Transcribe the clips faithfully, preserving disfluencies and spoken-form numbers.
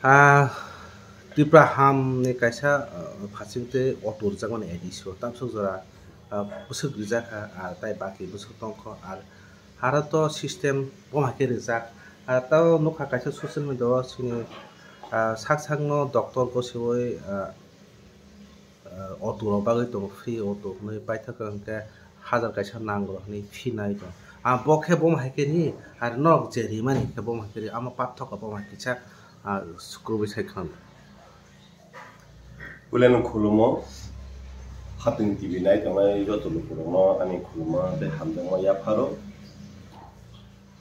Ah, Tipra ham ni kaisa, ah, phasing tei auto rijak mani A D C o tamsok jora, ah, bwswk rijak kha, ah, tai baki bwswk tong kho, ar haro to system bo hai khe rijak. Ah, tao nukha kaisa social media o chini, ah, sak sak no doctor gosiwi, ah, ah, auto rok bagwi tongo, free auto hwnwi paithakha hwnkhe hajar kaisa nango hwnwi phinai tong. Ah, bo khe bo hai khe ri, ar norok je rimani khe bo hai khe ri, amo pathok bo hai kisa, ah, kwrwi sai khwna. Puilano khulumo, Haping T V nai tongnai joto lukurokno ani khulumo tei hamjakma yapharo.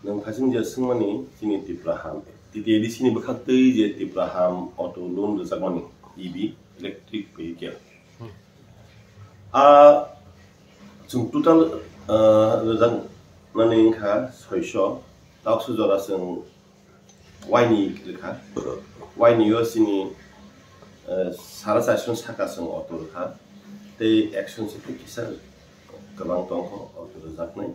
Nwng phasing je swngmani chini Tipra ham, T T A D C ni bwkhak twi je Tipra ham auto loan rwjakmani, E V, electric vehicle. A chwng total, ah, rwjakmani wngkha soiso, takso jora chwng waini rwkha. Waini o chini, eh, sara charso saka chwng auto rwkha. Tei action se kisa kwbang tongkho auto rwjaknai.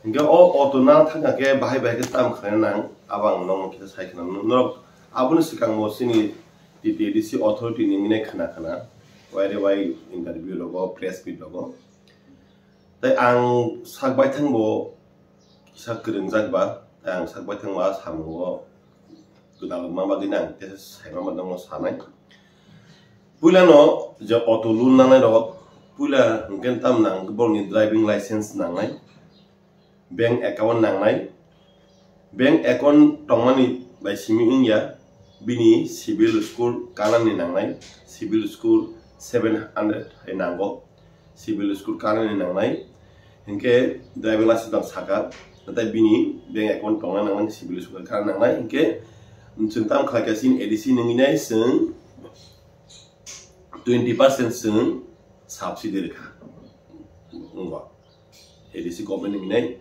Hingke o auto na thangkha khe bahai bahai khe tam khlaina nang, abo ang nokno kisa sai khna. Norok aboni swkang bo chini T T A D C authority ni mine khna khna, wire wire interview rogo, press meet rogo. Tei ang sak baithang bo kisa kwrwngjak ba, tei ang sak baithang bo a samung o gwdalma bagwi nang kisa saima ma nokno sanai. Puilano je auto loan nanai rok, puila hwnkhe tam nang borokni driving license nangnai, bank account nangnai, bank account tongmani bai simi wngya, bini civil score kanani nangnai, civil score seven hundred hai nango, civil score kanani nangnai, hinkhe driving license tong saka, natai bini bank account tongna nangnai, civil score kana nangnai, hinkhe chwng tam khlai kha chini A D C nungwi nai chwng twenty percent chwng subsidy rwkha. Wngbo A D C government ni hinai.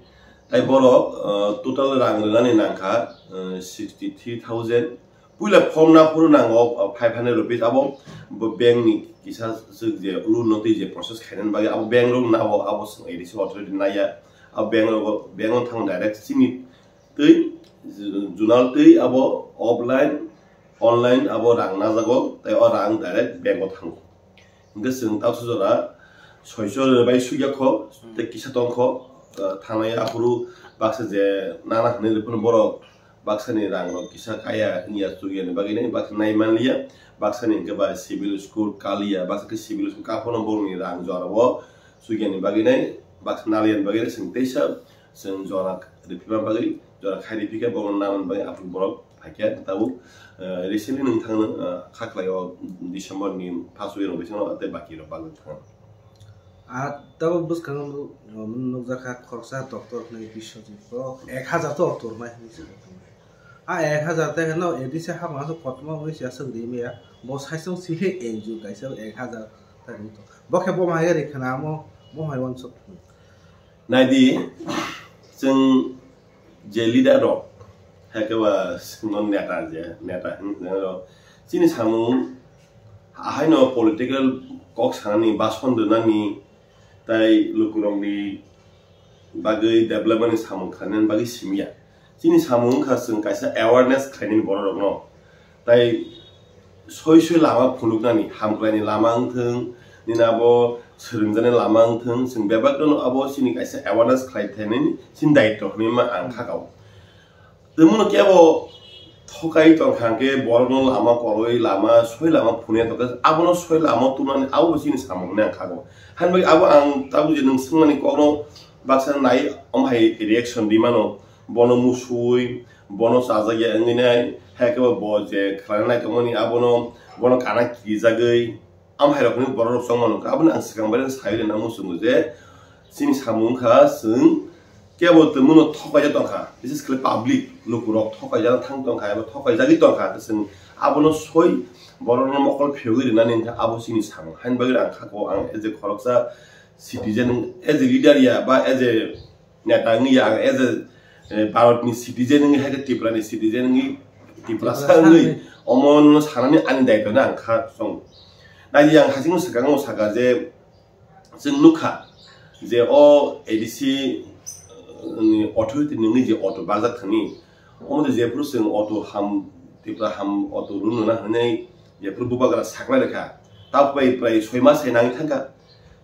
Tai borok, uh, total rang rwnani nangkha, uh, sixty three thousand. Puila form na phuru nango, uh, five hundred rupees, abo bo bank ni kisa swk je loan no twi je process khainani bagwi abo bank rok nabo abo swng A D C authority naiya. Abo bank rok, bank o thang direct chini twi, zonal twi abo offline, online abo rang najago, tei o rang direct bank o thango. Hingke chwng taksa jora soichor bai sugya kho, tei kisa tong kho, ah, thangnai aphuru baksa je nana hinwi rwphano borok baksani rang rok kisa kaya wngya chugya ni bagwi nai baksa nai manliya, baksani hingke ba civil score kaliya, baksa khe civil score kaphano borokni rang jora o chugya ni bagwi nai baksa naliya ni bagwi nai chwng teisa chwng jora rwphima bagwi, jora khai rwphi khe borokno nana bagwi aphuru borok phaikhe tabuk, eh, recently nwng thangno, eh, kha khlai o December ni first week rok bisingo tei baki rok bagwi thang. Ah, tabuk bwskango nuk-, nukjakha khoroksa doctor hwnwi Biswajit bo ek hajar to auto rwnai hwnwi se. Ah, ek hajar tei no A D C hapang aswk kotorma wi se aswk rimaya, bo saichung si khe N G O kaisa ek hajar tei rwtong. Bo khe bo hai rikha na amo, bo hai uansuk. Naidi, chwng je leader rok, hai khe ba chwngno neta je, neta hinwi rok, chini samung ahaino political kok sanani, bason rwnani, tai lukurokni bagwi development ni samung khlainani bagwi simiya. Chini samung wngkha chwng kaisa awareness khlainani borok rokno. Tai soi soi lama phunuknani, hamkraini lama wngthung, nini abo swrwngjaknai lama wngthung, chwng bebak no abo chini kaisa awareness khlai thainani chini daityo hinwi ma ang kha kao. Tei bono kebo thokai tongkha hwnkhe borokno lama koroi lama soi lama phunukya tongkha, abono soi lama tubunani abo bo chini samung hinwi ang kha kao. Haini bagwi abo ang tabuk je nwng swngmani kokno baksa nai, omo hai reaction rimano. Bono musui, bono chajakya wngwi nai, hai khe bo je khlaina naitokmani abono, bono kana kirijagwi, am hai rokni borok rok chongmano kha. Aboni ang swkang bai sai rwna muchungo je chini samung wngkha chwng kebo tongmano thokaijak tongkha, bises khe public lukurok thokaijak thang tongkha eba thokaijagwi tongkha, chwng abono soi borokno mokol phiyogwi rwnani wngkha, abo chini samung. Haini bagwi ang kha ko ang as a khoroksa citizen, as a leader ya ba as a neta wngya, ang as a, eh, Bharat ni citizen wngwi, hai khe Tripura ni citizen wngwi, Tiprasa wngwi, omo no sanani ani daityo no ang kha song. Naidi ang hasing swkang o saka je, chwng nukha je o A D C, eh, ni authority ni wngwi je auto bajak thani, omo de jephuru chwng auto ham Tipra ham auto loan rwna hwnwi jephru bubagra saklai rwkha. Tabuk bai prai soi mas hai nangwi thangkha.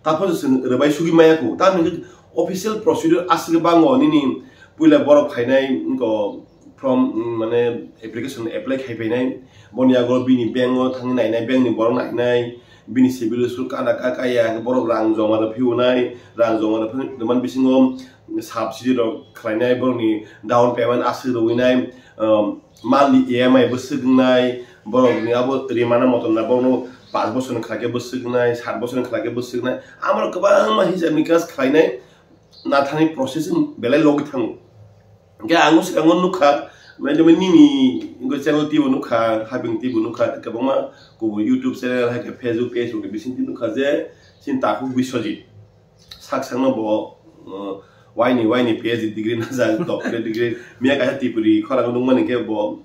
Taphano chwng rwbai sugwi maya kho. Tamoni official procedure aswk bango nini puila borok phainai wngkha form, mm, mane application apply khai phainai. Boni yago bini bank o thangwi nainai, bank ni borok nainai, bini civil score kada ka kaya, borok rang joma rw phiyunai, rang joma rw phiyunai, bisingo subsidy rok khlainai, borokni down payment aswk rwinai, um, monthly E M I bwswk wngnai, borokni abo rimana motom na borokno panch bosorni khlai khe bwswk wngnai, sat bosorni khlai khe bwswk wngnai, amoro kwbangma hisab nikas khlainai, nathani processing belai logi thango. Hingke ang swkango nukha, mane nini channel tibo nukha, habing tibo nukha, kwbangma kubun YouTube channel, hai khe Facebook page rokni bising twi nukha je chini takhuk Biswajit. Sak sakno bo, uh, waini, waini P H D degree najak, doctorate degree. Miya kaisa Tripuri khorang nukmani khe bo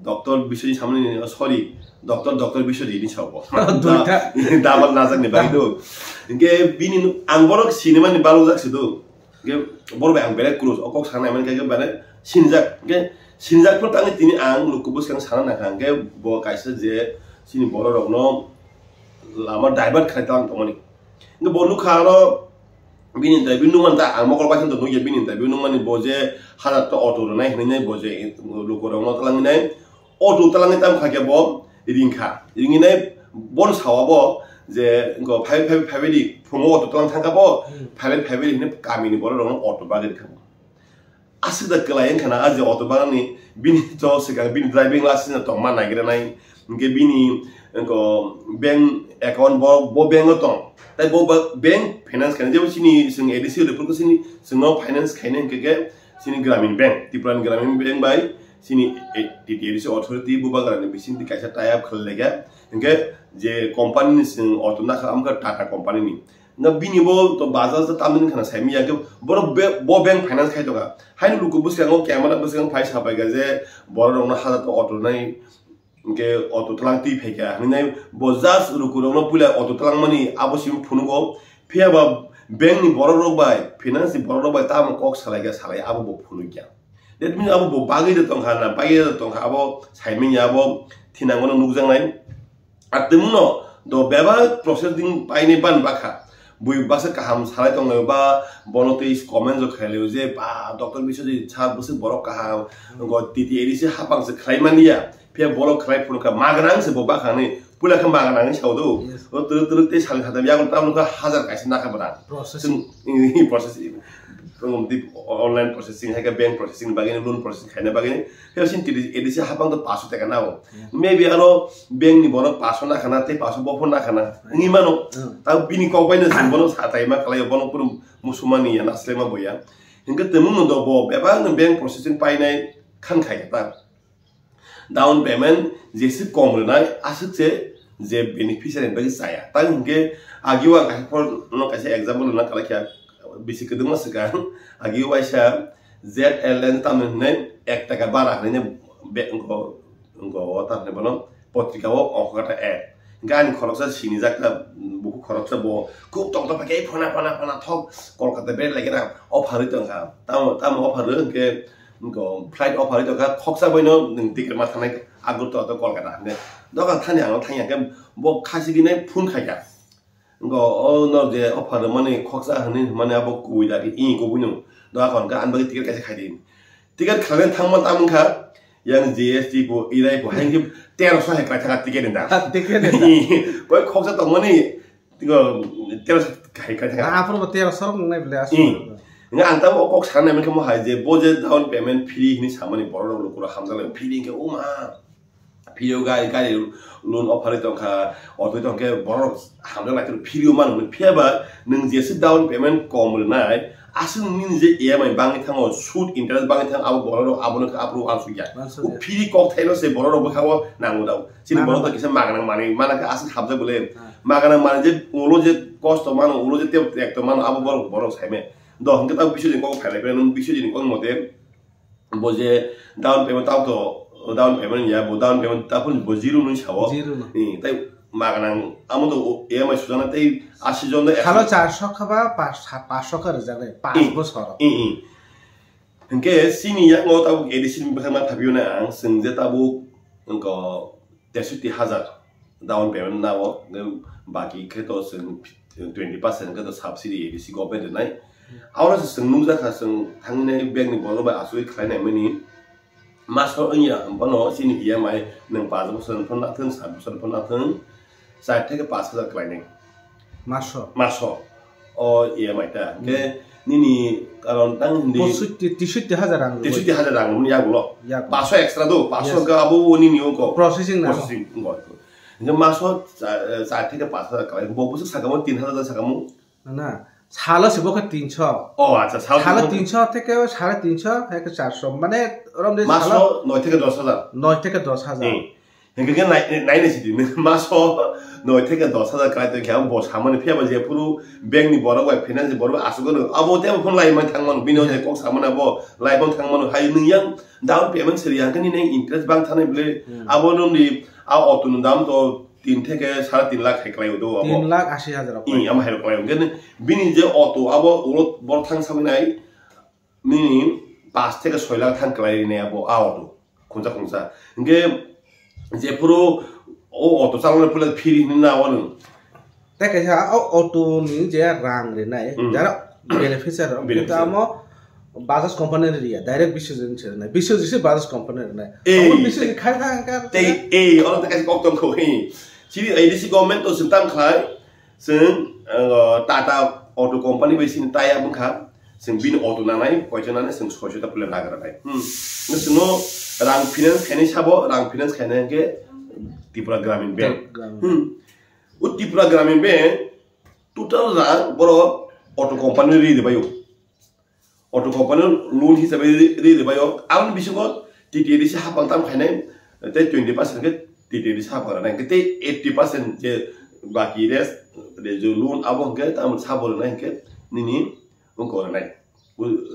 Doctor Biswajit samani, sorry, Doctor, Doctor Biswajit ni sao bo. Duita. Double najak ni bagwi do. Hingke bini nu-, ang borok sinimani balok jak se do. Hingke borok bai ang belai close. O kok sanai mani khe belai sinijak. Hingke sinijak pho tangni tini ang luku bwskang sana nangkha. Hingke bo kaisa je chini borok rokno lama divert khlai tang tongmani. Hingke bo nukha aro bini interview nukmani ta ang mokol bai khe nukya bini interview nukmani bo je hazar ta auto rwnai hinwi bo je lukurokno twlangnai auto twlangwi tamo kha khe bo ringkha ringwi nai bon sawa bo je wngkha phai phai phai di phungo auto twlang thangkha bo Hmm. phai phai phai di hinwi kamini borok rokno auto bagwi rwkha bo. Aswk da kwlai wngkha na, a je auto bagani bini to swkang bini driving license no tongma naigra nai, hingke bini wngko bank account bo, bo bank o tong, tai bo ba-, bank finance khaina jebo chini chwng A D C report ko chini chwngno finance khaina hingke ke chini Gramin Bank, Tripura ni Gramin Bank bai chini A-, T T A D C authority bo bagra ni bising twi kaisa tie up khlai laika, hingke je company ni chwng auto nakha amkha Tata company ni, na bini bo to Bajaj ta tamni khana saimi ya ke borok be-, bo bank finance khai toka. Haino luku bwskango camera bwskango phai sapai ga je borok rokno hazar ta auto nai, hingke auto tlang twi phai kha. Hinwi nai bo just luku rokno puila auto tlang mani abo simi phunugo. Phiya ba bank ni borok rok bai, finance ni borok rok bai tamo kok salai ga salai abo bo phunuk ya. That means abo bo bagwi de tongkha na, bagwi de tongkha abo saimanya abo thinango no nukjaknai. Atwmno do bebak processing paini ban bakha. Bui baksa kaham salai tonglaio ba bono tei comment rok khailio je ba Doctor Biswajit sir bwswk borok kaham, go T T A D C hapang se khlai mania. Phiya borok khlai phuru kha magrang se bo bakha ni pula kha magrang ni sao do. Yes. O twrwk twrwk tei salni khatam yago tamno kha hazar kaisa nakha bwrang. Processing. Chwng processing. Tongmwtwi online processing, hai khe bank processing bagwi, loan processing khaina bagwi. Phiya sin T D, A D C hapang to paso taka nao. Yeah. Maybe ano bank ni borok paso nakhana, tei paso bophor nakhana. Wngwi mano. Hmm. Tao bini kok bai no chwng bono satai ma khlai, bono puro musumani ya, naslema bo ya. Hingke twmung no do bo, bebak no bank processing painai khan khai ta. Down payment jeswk kom rwnai, aswk se je beneficiary ni bagwi chaya. Tang hingke agi o ang kaisa phone no kaisa example rwna kalaikha, bisi kwdwkma swkang. Agi o waisa Z L N tamni hwnwi ek taka bara hwnwi be-, go, go, o tamni bono potrika o ongkha kata ad. Hingke ani khoroksa sinijak ta, buku khoroksa bo khub tongthok bai khe phana, phana, phana thok Kolkata bed lai khe na offer rwi tongkha. Tamo, tamo offer rw hingke Go flight offer rwi tongkha, khoksa boino nwng ticket ma thangnai Agartala to Kolkata hwnwi. Dokan thani ang thangya khe bo khasi bini phone khaikha. Go o no je offer mani khoksa hwnwi hwnmani abo kubui da khe i kubui no. Dokan khe ani bagwi ticket kaisa khai di. Ticket khlaina thangma tamo wngkha yang G S T bo irai bo hai khe terosho hai khlai thangkha ticket ni dam. Ticket ni dam. Koi khoksa tongmani Tiko, teroso hai kha thang. Aphuru bo teroso rok nungnai bole aswk. Hmm. Nga ang tamo kok sanai mani khe mo hai je bo je down payment free hini samani borok rok lukura hamjak lai free hingke o ma. Free o gai gai loan offer tong kha, auto tong khe borok hamjak lai free o man phiya ba nwng jesi down payment kom rwnai aswk nini je E M I bangwi thango sud interest bangwi thang abo borok rok abono khe aphuru uansuk ya. Uansuk ya. O free kok thaino se borok rok bwkha o nango dao. Chini borok to kisa maganang manwi mana khe aswk hamjak bole. Maganang manwi je ulo je kosto mano, ulo je tebo tekto mano, abo borok, borok saime. Do hwnkhe tamo bisui ni kok phailai phai, nwng bisui ni kok mote bo je down payment tamo to, down payment ya, bo down payment ta phone bo zero nung sao. Zero no. Ni, tai maganang, amo to E M I sujana tei asi jon da. Halo charso kha ba, pas, paso kha rwjak nai, pas bosor. I, i. Hwnkhe chini yango tabuk A D C ni bwkhak ma thabiyo na ang, chwng je tabuk wngkha tesotti hajar down payment nao, baki khe to chwng twenty percent khe to subsidy A D C government rwnai. Aro se chwng nukjakha, chwng thangwi nai bank ni borok bai asugwi khlai nai mani. Maso wngya, bono chini E M I nwng paanch bosor phano nathung, saat bosor phano nathung, char theke paanch hajar khlainai. Maso? Maso. O E M I ta. Hmm. Ke nini karon tang hindi posotti, tesotti hajar rang. Tesotti hajar rang ni yagulo. Yagulo. Paanch extra do, paanch Yes. ga abo nini oko. Processing na. Processing oko. Hindi maso char, char theke paanch hajar khlai. Bo bosor sakamo tin hajar sakamo. Na, salo se bokhe tinso. Oh, acha, salo salo tinso. Tinso theke sare tinso, hai khe charso. Mane, orom de maso salo noi theke dos hajar. Noi theke dos hajar. Hmm. Hingke khe nai, nai, nai sidi, maso noi theke dos hajar khlai tongkhe, abo bo samani phiya ba je phuru bank ni borok bai finance ni borok asuk no, abo tebo phone lai man thang mano, bini je kok samani abo lai man thang mano, hai nung yang down payment seri yang khe nini interest bang thanai bile, Hmm. abo nung di, a auto ni dam to tin theke sare tin lakh hai khlai do abo. Tin lakh asi hajar rok. Ih, ama hai khlai. Hingke bini je auto abo ulo bor thang sawi nai, nini paanch theke soi lakh thang khlai rinai abo a auto. Khungsa khungsa. Hingke jephuru o auto chaloknai phuru phiri hinwi na abo nwng. Tei kaisa o auto ni je rang rinai, Hmm. jara beneficiary rok, Beneficiary. Kintu amo Bajaj company ni riya, direct Biswajit se rinai. Biswajit se Bajaj company rinai. Ei. Abo Biswajit khai khai khai. Tei, ei, oro tei kaisa kok tong kho, ei. Chini A D C government to chwng tam khai, chwng, uh, Tata Auto Company bai chini tie up wngkha. Chwng bini auto nanai, koicha nanai, chwng soichota puila nagra nai. Hmm. Nung chwngno rang finance khainai sabo, rang finance khainai hwnkhe Tripura Gramin Bank. Gramin. Hmm. O Tripura Gramin Bank total rang borok auto company ri rwbaio. Auto company loan hisabe ri, ri rwbaio. Aboni bisingo T T A D C hapang tam khainai, tei twenty percent khe T T A D C hapang rwnai. Tei eighty percent je baki rest, je loan abo hwnkhe tamo sabo rwnai hwnkhe nini wngkha rwnai.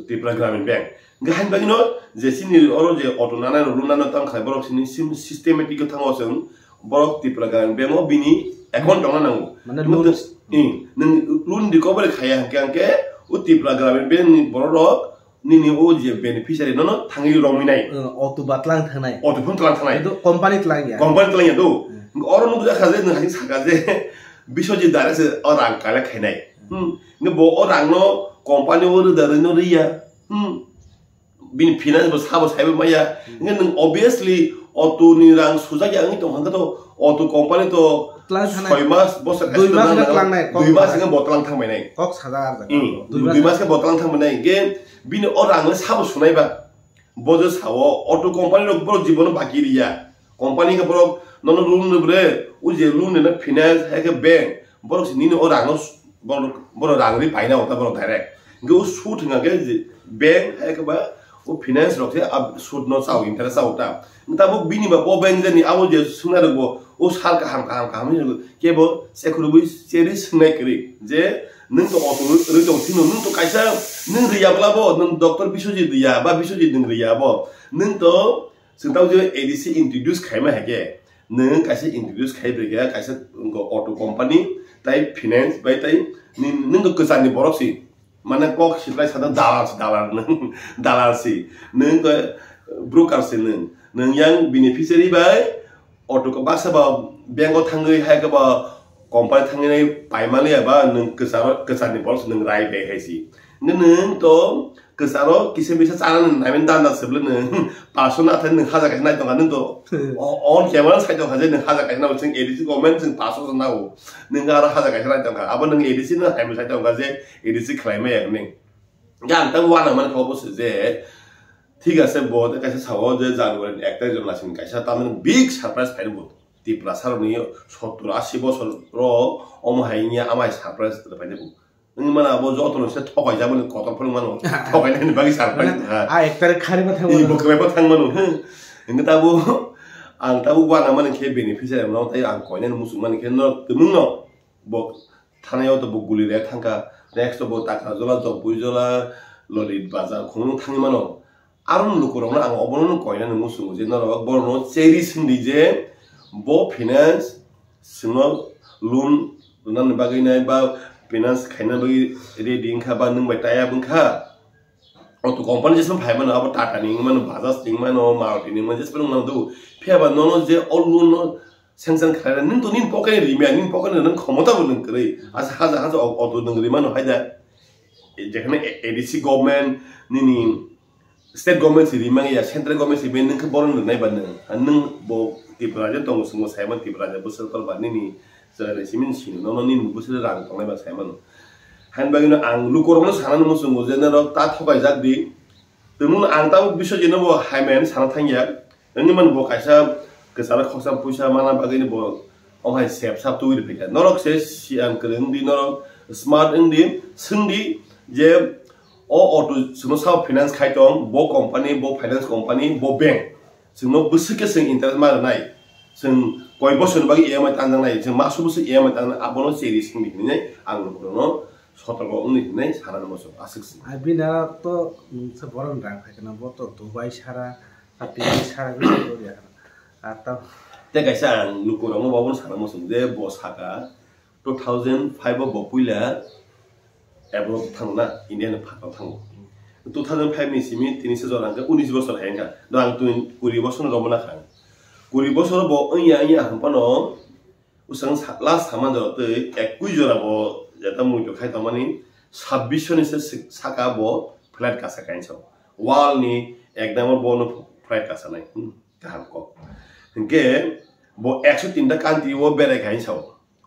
Tripura Gramin Bank. Hwnkhe hain bagwino je chini oro je auto nanai rok loan nanai tang khlai borok sini sim-, systematic o thango chwng borok Tripura Gramin Bank o bini account tongna nango. Mane loan Nwng, ih, nwng loan recovery khaiya hwnkhe hwnkhe o Tripura Gramin Bank ni borok rok nini o je beneficiary nono thangwi romwi nai. Auto ba tlang thangnai. Auto phone tlang thangnai. Company tlang ya. Company tlang ya do. Hmm. Oro nukjakha je nwng hai saka je Biswajit direct se o rang collect khainai. Hmm. Nge bo o rang no company o rwda rwino riya. Hmm. Bini finance bo sabo saibo maya. Hmm. Nge nwng obviously auto ni rang sujak ya wngwi tong kha to auto company to Tlang thanai. Soi mas bosa Dui mas khe tlang nai, kok Dui mas tlang. Khe bo tlang thang bai nai. Kok sajak arjak. Hmm. Dui Dui mas khe bo tlang thang bai nai. Nge bini o rang le sabo sunai ba. Bo je sao auto company rok borok jibono baki riya. Company khe borok nono loan rw bre, o je loan rwna finance, hai khe bank, borok se nini o rang no s-, borok, borok rang ri paina ota borok direct. Hingke o sud hingka khe je bank, hai khe ba o finance rok se a sud no chao, interest chao ta. Tabuk bini ba bo bank jani abo je swngnai rok bo o sal kaham, kaham, kaham hinwi kebo se khurubui cheri swngnai kwrwi je nwng to auto rwi tong sino, nwng to kaisa nwng riya bla bo, nwng doctor Biswajit riya ba Biswajit nwng riya bo, nwng to Chwng tamo je A D C introduce khaima hai khe, nwng kaisa introduce khai bai khe, kaisa auto company, tai finance bai tai ni, nwng to kwchar ni borok si, mane kok siklai sada dalal si, dalal nwng, dalal si, nwng to broker si nwng, nwng yang beneficiary bai auto ko baksa ba bank o thangwi hai khe ba company thangwi paimani ya ba nwng kwcharo, kwchar ni borok si nwng rai bai hai si, nwng to Kwcharo kisa misa chana nang naiman danda se bwle nwng. Paso na thani nwng hajar kaisa nai tongkha nwng to. Hmm. O, on camera sai tongkha je nwng hajar kaisa nai chwng A D C government chwng paso se nao. Nwng aro hajar kaisa nai tongkha. Abo nwng A D C no hai sai tongkha je A D C khlai maya hwnwi. Ga ang tang wana man kho bo se je. Thik ase bo te kaisa sao je January ni ek tarikh jora sini kaisa tamni big surprise phai bo. Tiprasa rokni sottor asi bosor ro omo hai nya amai surprise phai bo. Wngwi mano abo jotono se thokaijak mani kotor phano mano. Thokainani bagwi surprise. Mane, wngkha. A ek tarikh khari ma thangmano. Ih, bo kwbaiba thangmano, huh? Wngkhe tabuk ang tabuk wana mani khe beneficiary no tei ang koinani muchung mani khe no twmwngno bo thanao to bo guli rek thangkha. Next to bo Takrajola, Jokpuijola, Lolit Bazar khungno thangwi mano. Aro lukurokno ang obono koinani muchungo je norok borokno cheri singdi je bo finance chwngno loan rwnani bagwi nai ba finance khaina bagwi ready wngkha ba nwng bai tie up wngkha. auto company jesma phai mano, abo Tata ni wngmano, Bajaj ni wngmano, Maruti ni wngmano, jesma wngmano do. Phiya ba nono je o loan no sanction khlai nang, nung to nini pocket ni rima, nini pocket ni nung khomota bo nung kwrwi. Asa haja haja o-, auto nung rima no haida. Jekhane A D C government, nini state government si rima ya, central government si rima, nung khe boron rwnai ba nung. Nung bo Tripura je tongo, swngo sai man Tripura je bwswk tol ba nini chwrai simin sini, nono nini bwswk rang tongnai ba sai mano. Hain bagwi no ang lukurokno sanani muchungo je norok ta thokaijak di. Tongmung ang tabuk Biswajit no bo hai maya hinwi sana thangya. Wngwi mano bo kaisa kwcharo khoroksa puisa mana bagwi bo o hai sep sap twiwi rwphaikha. Norok se siyan kwrwng wngdi, norok smart wngdi, swngdi je o auto chwngno sao finance khai tong, bo company, bo finance company, bo bank. Chwngno bwswk khe chwng interest ma rwnai. Chwng koi bosorni bagwi E M I tanjaknai, chwng maso bwswk E M I tanjaknai, abono cheri swngdi hinwi ang lukurokno sotorko wngdi hinwi sanani muchungo aswk se. Abina to, mm, se borok ni rang phaikhe na, bo to Dubai sara, Dubai sara bisi bo ya. Ata. Tei kaisa ang lukurokno bo abono sana muchung je bo saka two thousand five o bo puila abroad thango na, India ni phataro thango. Two thousand five ni simi tini se jora hwnkhe unis bosor hai wngkha. Do ang twi kuri bosor ni romna kha. Kuri bosor bo wngya wngya hwnphano Usang sa-, last sama jora twi ekui jora bo jeta muitu khai tongmani sabbish ni se sik-, saka bo flight kasa kainsa. World ni ek number bo no flight kasa nai. Hmm, kaham kok. Hingke bo ekso tinta country o berai kainsa.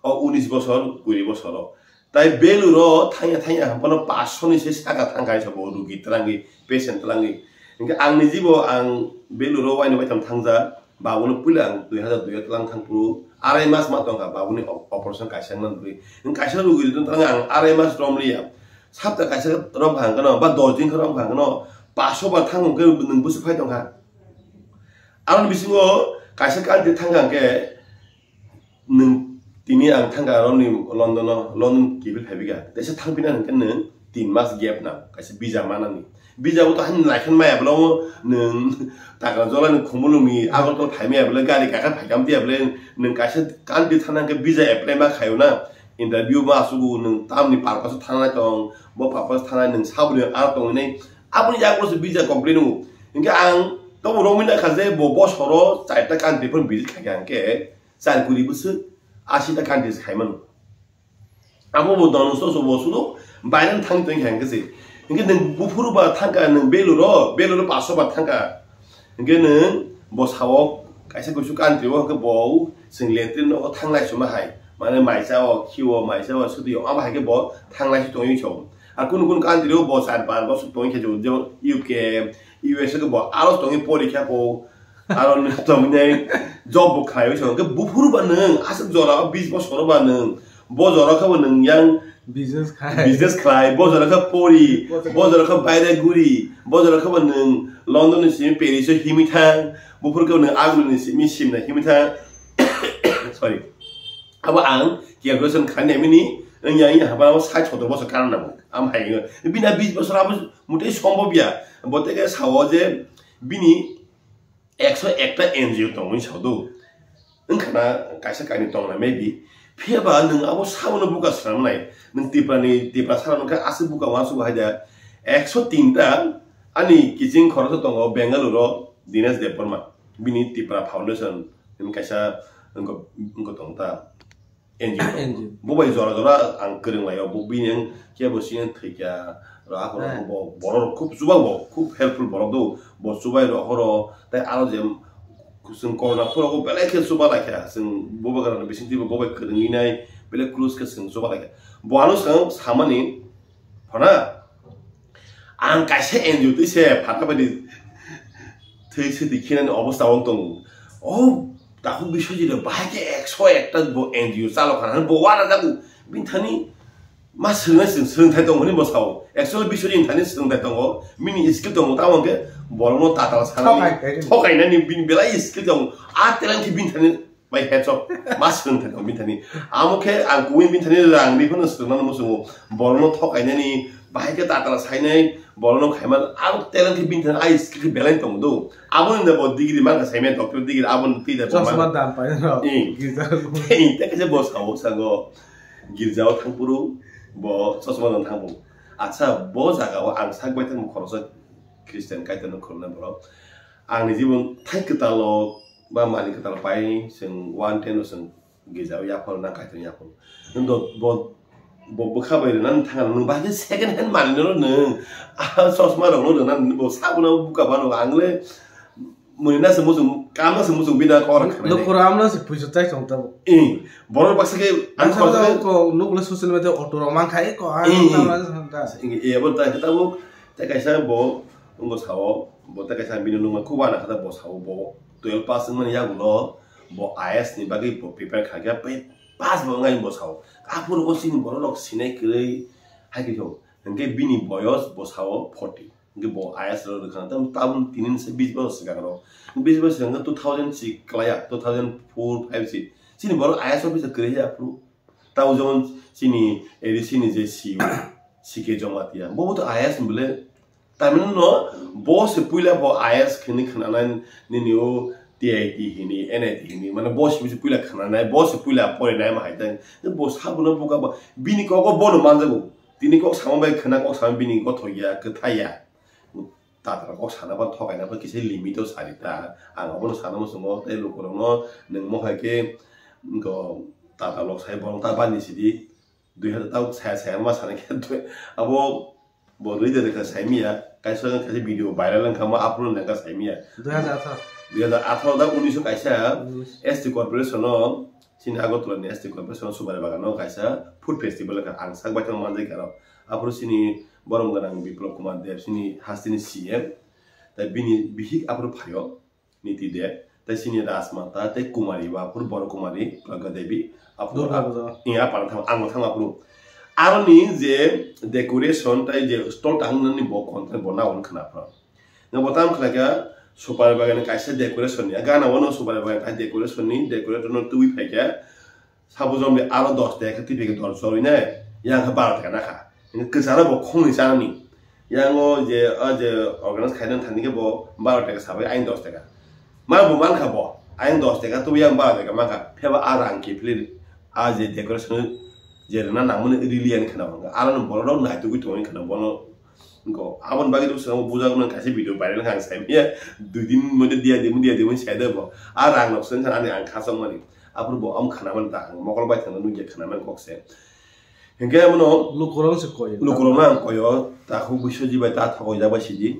O unis bosor, kuri bosor o. Tai beluro thangya thangya hampano paanch sho ni se saka thang kainsa bo rugi twlangwi, patient twlangwi. Hingke ang ni jibo ang beluro waini waitham thangja. Babuni puila ang dui hazar dui o tlang thang phuru arai mas ma tongkha babuni op-, operation kaisa wngna bagwi. Wng kaisa rugwi tong tlang ang arai mas rom liya. Sapta kaisa rom kha hwnkhe no, ba dos din khe rom kha hwnkhe no, paso bar thang hwnkhe nwng bwswk phai tongkha. Aroni bisingo kaisa country thang kha hwnkhe nwng tini ang thang kha aroni London o, London kiphil phai bikha. Teisa thang phina hwnkhe nwng tin mas gap nang, kaisa visa manani. Visa bo to hani naikhon maya bwlamo nwng takra jola ni khumulung ni Agartala phai maya bwle gari kaka phai kam tiya bwle nwng kaisa country thana khe visa apply ma khayo na interview ma asugo nwng tamni purpose thanai tong bo purpose thanai nwng saboni aro tong hinai aboni yago se visa complete wngo hinkhe ang tobo romwi nakha je bo bosoro charta country phano visit khaikha hinkhe char kuri bwswk asita country se khaimano. Abo bo dono so so bo sudo bairang thang tong kha hingke se. Hingke nwng buphuru ba thangka nwng beluro, beluro paso ba thangka. Hingke nwng bo sao kaisa kuisu country o hingke bo chwng latrine nogo thanglai suma hai. Mane maisa o, khiwo, maisa o, sudi o, abo hai khe bo thanglai si tongwi so. A kunu kunu country o bo char bar bosor tongwi khe jemon U K, U S A khe bo aro tongwi pori kha bo. Aro nwng tongwi nai job bo khlaiwi song khe buphuru ba nwng aswk jora o bis bosor ba nwng bo jora khe bo nwng yang business khai. Business khlai, bo jora khe pori, bo jora khe baire guri, bo jora khe bo nwng London ni simi Paris o himwi thang, buphuru khe bo nwng Aguli ni simi simna himwi thang. Sorry. Abo ang calculation khlai nai mini wngya wngya hapar abo sait sotor bosor karon nabo. Am hai bini bis bosor abo mutai sombobya. Bo tei khe sao je bini ekso ekta N G O tongwi sao do. Wngkha na kaisa kainwi tongna maybe. Phiya ba nwng abo sabono buka swnamnai. Nwng Tiprani, Tipra sara wngkha aswk buka uansuk hai da. Ekso tinta ani kiching khoroksa tongo Bengaluru o Dinesh Debbarma. Bini Tipra Foundation hwnwi kaisa wngkha, wngkha tong ta. N G O. N G O. Bo bai jora jora ang kwrwng lai o. Bo bini ang kebo sini thwikya. Ro ako ro bo borok khub chuba bo, khub helpful borok do. Bo chubai ro horo tai aro je chwng corona phuru ko belai khe chuba lai kha. Chwng bo bai bising twi bo bai kwrwngwi nai belai close khe chwng chuba lai kha. Bo ano chwng samani phana ang kaisa N G O twi se phata bai thwi se di khinani obostha wng tongo. O takhuk Biswajit bahai khe ekso ekta bo N G O chalo khana bo wana jago bini thani ma swrwngnai swrwng-, swrwngthai tongo hwnwi bo sao. Actually Biswajit thani swrwngthai tongo, bini skill tongo, tamo hwnkhe borokno tatal sanani, thokai, thokainani bini belai skill tongo. A talent khe bini thani bai hecho ma swrwngthai tongo bini thani. Amo khe ang kubui bini thani rang ri phano swrwngmano muchungo. Borokno thokainani, bahai khe tatal sainai, borokno khaima ang talent khe bini thani, ai skill khe belai tongo do. Aboni da bo degree mankha saimaya doctor degree aboni twi da bo chosma man. Dan pai no. Ing. Girja. Ing, tei kaisa bo sao sango. Girjao thangphuru bo chosma dan thangphuru. Acha, bo jagao ang sak bai thang khoroksa Christian Kaitorno khulumnai borok. Ang ni jibon thai kwtal o ba mani kwtal pai chwng one ten o chwng gija o yaphar na Kaitor yaphar. Nwng do bo bo bwkha bai rwna thang nwng ba khe second hand mani no nwng a chosma rok no rwna bo sabuna buka ba no ang le muni na se muchung kam na se muchung bina kor khna. Lukuram na se puisu tai chong tabo. I borok baksa khe ang Ang khoroksa khe ko nukle social media auto rok man khai ko ang Ee. Tamo na se ta. Inge, e, abo ta, ta bo, ta kaisa bo, wngbo sao, bo ta kaisa bini nungma kuba na kata bo sao, bo twelve pass wngmani yagulo, bo I A S ni bagwi bo prepare kha khe, pe-, pass bo wngnai bo sao. Aphuru bo chini borok rok sinai kwrwi hai khe thung. Hwnkhe bini boyos bo sao forty. Hwnkhe bo I A S rok rwkha, tam, tabuk tini se bis bosor swkang rok. Bis bosor swkang two thousand six klaiya, two thousand four, five, six. Chini borok I A S officer kwrwi ya aphuru. Tamo jemon chini A D C ni je C E O, C K Jamatia, bobo to I A S ni bole. Tamil no, bo se puila bo I A S khini khnanai nini o T I T hini, N I T hini, mane bo se puila khnanai, bo se puila porinai ma hai tang. Bo sabuno buka ba, bini kogo bono manjago. Tini kok sama bai khna kok sama bini gotho ya, kwthai ya. Tatra kok sana ba thokaina ba kisa limit o sari ta. Ang abono sana muchungo tei lukurokno nwng mohai khe go tata lok sai borok ta bani sidi dui hazar tau saya saya ma sana khe abo bo rwi de kha sai miya kaisa kaisa video viral wng kha ma upload wng kha sai miya. Dui hazar atharo. Dui hazar atharo da unis o kaisa Unis. S T corporation o chini Agartala ni S T corporation o Subari Bagan o kaisa food festival wng kha ang sak bai tong manjai kha aro. Aphuru chini borom gwnang Biplab Kumar Deb, chini hasteni C M, tei bini bihik aphuru phaio Niti Deb, tei chini Rajmata, tei Kumari bo aphuru Boro Kumari, Pragya Devi, aphuru Durga a-, Puja. Iya, apar thang, ang thang aphuru. Aroni je decoration tei je stall tangmani bo contract bo naon khna phra. Nga bo tam khlai kha, Supari Bagan ni kaisa decoration ni, gana wano Supari Bagan kaisa decoration ni, decorator no twi phai kha, Sabo jom de aro dos taka khe twi peke dor chorwi nai, yang khe baro taka nakha. Hingke kwcharo bo khongni chanani. Yang o je, o je organize khaina thani khe bo baro taka sabai ayang dos taka. Ma bo mankha bo, ayang dos taka twi yang baro taka mankha. Phiyaba a rang kiphilwi a je decoration je rwna nangmani rili yani khna bo. Aro no borok rok naitugwi tongwi khna bono. Wngkha, aboni bagwi rw swngo bujak nang kaisa video viral kha ang sai manya, dui din moide dia di, dia di, sai de bo. A rang nok seng kha ani ang khachok mani. Aphuru bo am khana man ta, ang mokol bai thangna nugya khana man kok se. Hingke abono Lukurok se koyo. Lukurok no ang koyo, ta khu Biswajit bai ta thokoi jak bai sidi.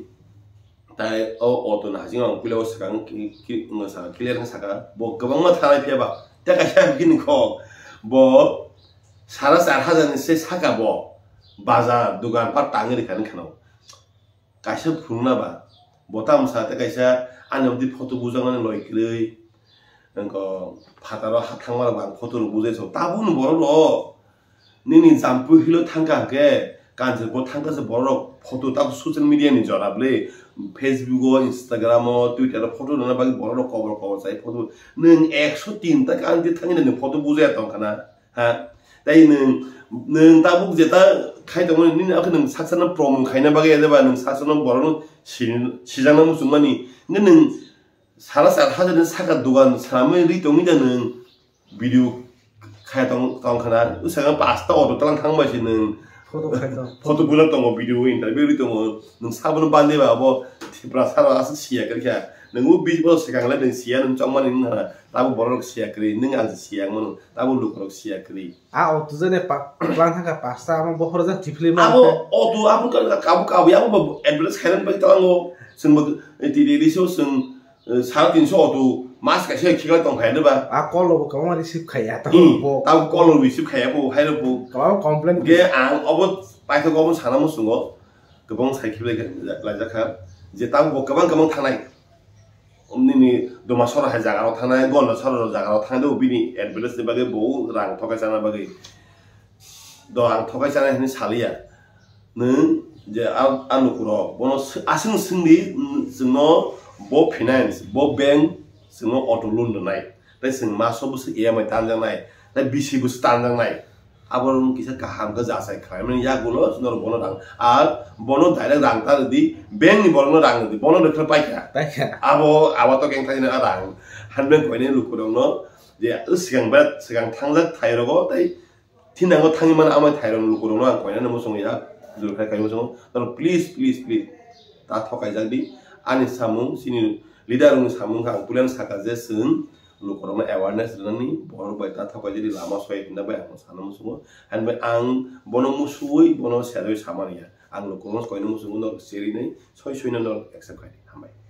Tai o auto ni hasing ang puila o swkang ki, ki, wngkha saka, clear wngkha saka. Bo kwbangma thanai phiya ba. Tei kaisa bini kok. Bo sara char hajar ni se saka bo. Bazar, dogan, pat tangwi rikha ni kheno. Kaisa phunukna ba, bo tamo sa tei kaisa ani bwdwi photo bujaknani loi kwrwi, wngkha phataro ha thangma rok ang photo rok bujai song tabukni borok rok nini Jampui hilo thangkha hwnkhe Kanchanpur thangkha se borok rok photo tabuk social media ni jora bwle Facebook o, Instagram o, Twitter o photo rwna bagwi borok rok kobor kobor chai photo nwng ekso tin ta kanti thangwi nini photo bujaya tongkha na. Ha, tei nwng, nwng tabuk jeta khai tongmani nini akhe nwng saksano promo khaina bagwi ya de ba nwng saksano borokno si-, sijakna muchungmani. Hwnkhe nwng sara char hajar ni saka dogan swnamwi rwi tongwi da nwng video khai tong, tong khana. Usaka pasta auto talang thang bai se nwng Photo khai tong. Photo bulak tongo, video interview rwi tongo. Nwng sabono bande ba abo Tiprasa rok aswk siya kwrwi kha. Nwng o bis bosor swkang le nwng siya nwng chongmani wngkha na. Tabuk borok rok siya kwrwi, nwng ang siya wngmano. Tabuk lukurok siya kwrwi. A auto jani pa-, plan thangkha pasta, amo bokhorok jani tiphilwi ma Abo khe. Auto, abo ka, ka, kabu, kabu, abo ba advertise khainani bagwi talango. Chwng bo, eh, tini, tini so chwng, eh, sare tinso auto mas kaisa khiklai tong phai de ba. A call bo kwbangma receive khaiya, tamo Hmm, bo. Abo call receive khaiya bo, hai rok bo. Kwbangma complain. Ge ang obo paithak obo sana muchungo. Kwbang sai khiklai kha, laijak kha. Je tabuk bo kwbang kwbang thanai. Nini Duma Sora hai jaga rok thangnai, Gonda Sora rok jaga rok thangnai, bini advertise ni bagwi bo rang thokai chana bagwi. Do rang thokai chana hinwi saliya. Nwng je a, a lukurok bono sw-, aswk swngdi, mm, chwngno bo finance, bo bank chwngno auto loan rwnai. Tei chwng maso bwswk E M I tanjaknai, tei bisi bwswk tanjaknai. Abo rok kisa kaham khe jachai khlaimani yagulo norok bono rang, ar bono direct rang ta rwdi, bank ni borokno rang rwdi, bono rwkhe paikha. Paikha. Abo, abo to keng thani a rang. Handbag koinai lukurokno je swkang ba, swkang thangjak thai rogo tei thinango thangwi mano amai thai rok lukurokno ang koinani muchungo ya. Jurkhai kai muchungo. Norok please, please, please. ta thokaijak di. Ani samung, chini leader rokni samung kha ang puila saka je chwng lukurokno awareness rwnani, borok bai ta thokaijak di, lama soi hinna bai ang sana muchungo. Hain bai ang bono musuwi, bono serwi samani ya. Ang lukurokno koino muchungo, norok cherinai soi soino norok accept khai di. Hambai.